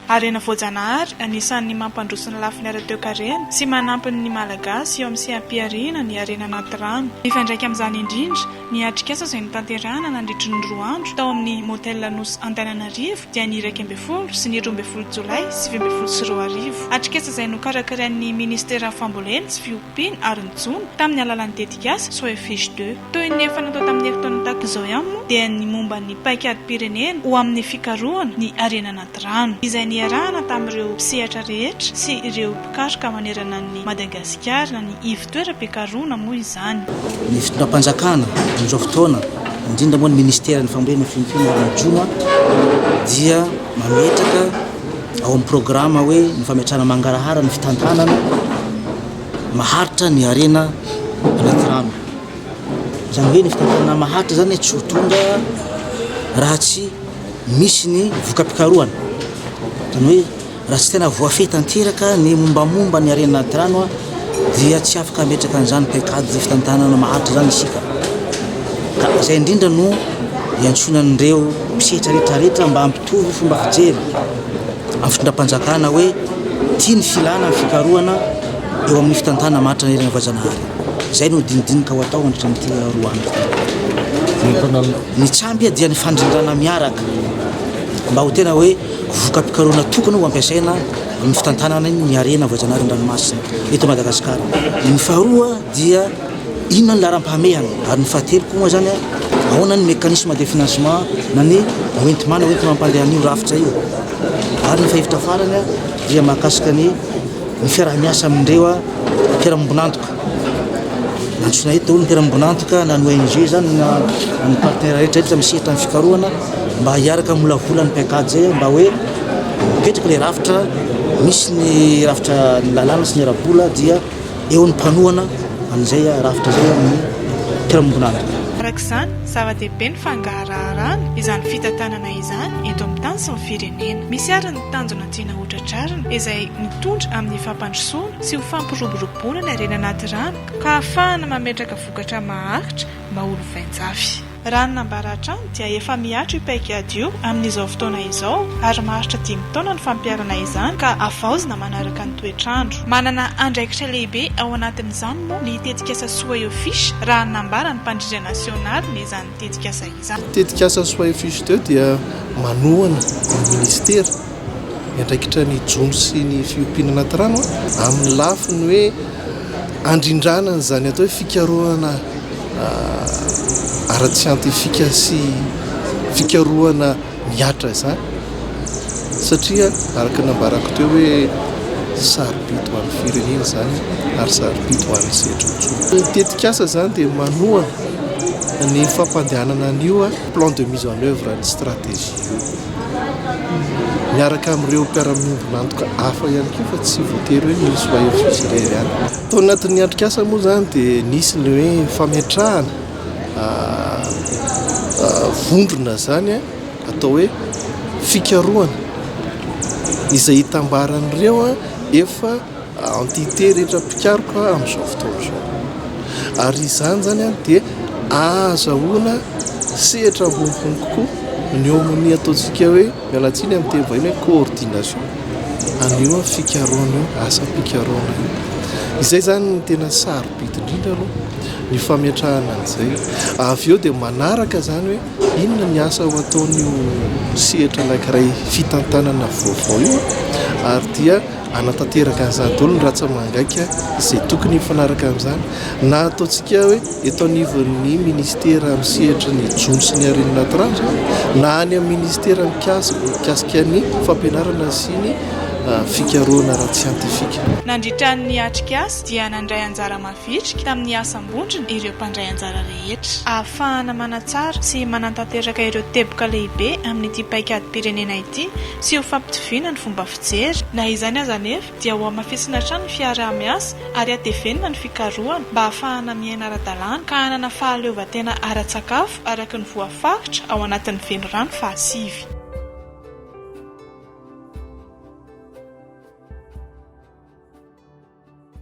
Harena voajanahary anisan'ny mampandroso ny lafiny ara-toekarena sy manampy ny Malagasy eo amin'ny seha-pihariana ny harena anaty rano. Mifandraika amin'izany indrindra ny atrikasa izay notanterahana nandritry ny roa andro tao amin'ny Motel Nosy Antananarivo dia ny 11 sy ny 12 jolay 2019. Atrikasa izay nokarakarain'ny Ministeran'ny Fambolena sy Fiompiana ary ny Jono tamin'ny alalan'ny tetikasa Soefish deux. Toy ny efa natao tamin'ny herintaona tahaka izao ihany moa dia ny momba ny paikadim-pirenena ho amin'ny fikarohana ny harena anaty rano, izay niarahana tamin'ireo mpisehatra rehetra sy ireo mpikaroka manerana an'i Madagasikara na ny ivon-toeram-pikarohana moa izany. Ny fitondram-panjakana amin'izao fotoana, indrindra moa ny ministeran'ny fambolena, fiompiana ary ny jono dia mametraka ao amin'ny programa hoe ny fametrahana mangarahara ny fitantanana maharitra ny harena anaty rano. Izany hoe ny fitantanana maharitra izany tsy ho tonga raha tsy misy ny voka-pikarohana. Izany hoe raha tsy tena voafehy tanteraka ny mombamomba ny harena anaty rano dia tsy afaka hametraka an'izany paikady fitantanana maharitra izany isika. Ka izay indrindra no iantsoana an'ireo mpisehatra rehetra rehetra mba hampitovy fomba fijery amin'ny fitondram-panjakana hoe tia ny filana ny fikarohana eo amin'ny fitantanana maharitra ny harena voajanahary. Izay no dinidinika ho atao mandritra an'ity roa andro ity. Ny tsamby dia ny fandrindrana miaraka mba ho tena hoe voka-pikarohana tokony ho ampiasaina amin'ny fitantanana ny harena voajanahary an-dranomasina eto Madagasikara. Ny faharoa dia inona ny laharam-pahamehana ary ny fahatelo koa moa izany ahoana ny mécanisme de financement na ny hoenti-manana hoenti-mampandeha an'io rafitra io. Ary ny fahefitra farany dia mahakasika ny ny fiaraha-miasa amin'ireo mpiara-miombon'antoka. Nantsoina eto daholo ny mpiara-miombon'antoka na ny ONG izany na ny partenaires rehetra rehetra misehatra amin'ny fikarohana mba hiaraka hamolavola ny paikady izay mba hoe mipetraka ilay rafitra, misy ny rafitra ny lalàna sy ny ara-bola dia eo ny mpanohana an'izay rafitra izay amin'ny mpiara-miombon'antoka. Araka izany, zava-dehibe ny fangaraharana izany fitantanana izany eto amin'ny tany sy ny firenena. Misy ary ny tanjona tiana hotratrarina izay mitondra amin'ny fampandrosoana sy ho fampiroboroboana ny harena anaty rano ka hahafahana mametraka vokatra maharitra mba ho lovain-jafy. Raha ny nambara hatrany dia efa mihatra io paikady io amin'izao fotoana izao ary maharitra dimy taona ny fampiharana izany ka havaozina manaraka ny toetr'andro. Manana andraikitra lehibe ao anatin'izany moa ny tetikasa Soeofish raha ny nambaran'ny mpandrindra nasionaly izany tetikasa izany. Tetikasa Soeofish deux dia manohana ny minisitera miandraikitra ny jono sy ny fiompiana anaty rano amin'ny lafiny hoe andrindrana an'izany atao hoe fikarohana ara-tsiantifika sy fikarohana mihatra izany satria araka ny nambarako teo hoe sarobidy ho an'ny firenena izany ary sarobidy ho an'ny sehatra jono. Ny tetikasa izany dia manohana ny fampandehanana an'io plan de mise en oeuvre ny stratégie io. Miaraka amin'ireo mpiara-miombon'antoka hafa ihany koa fa tsy voatery hoe ny Soaefis irery ihany. Tao anatin'ny atrikasa moa izany dia nisy ny hoe fametrahana vondrona izany atao hoe fikarohana izay hitambaran'ireo efa entité rehetra mpikaroka amin'izao fotoana izao. Ary izany izany dia ahazahoana sehatra ambonimbony kokoa ny eo amin'ny ataontsika hoe, miala tsiny amin'ny teny vahiny hoe coordination an'io fikarohana io, asam-pikarohana io. Izay izany no tena sarobidy indrindra aloha ny fametrahana an'izay. Avy eo dia manaraka izany hoe inona ny asa ho ataon'io sehatra anankiray fitantanana vaovao io ary dia Hanatanteraka an'izany daholo ny ratsa-mangaika izay tokony hifanaraka amin'izany. Na ataontsika hoe eto anivon'ny minisitera misehatra ny jono sy ny harena anaty rano izany, na any amin'ny minisitera mikasika ny fampianarana sy ny fikarohana ara-tsiantifika. Nandritra ny atrikasa dia nandray anjara mavitrika tamin'ny asam-bondrona ireo mpandray anjara rehetra. Ahafahana manatsara sy manatanteraka ireo teboka lehibe amin'ity paikadim-pirenena ity sy ho fampitoviana ny fomba fijery. Na izany aza anefa dia ho hamafisina hatrany ny fiaraha-miasa ary hatevenina ny fikarohana mba hahafahana miaina ara-dalàna ka hanana fahaleovantena ara-tsakafo araka ny voafaritra ao anatin'ny velirano fahasivy.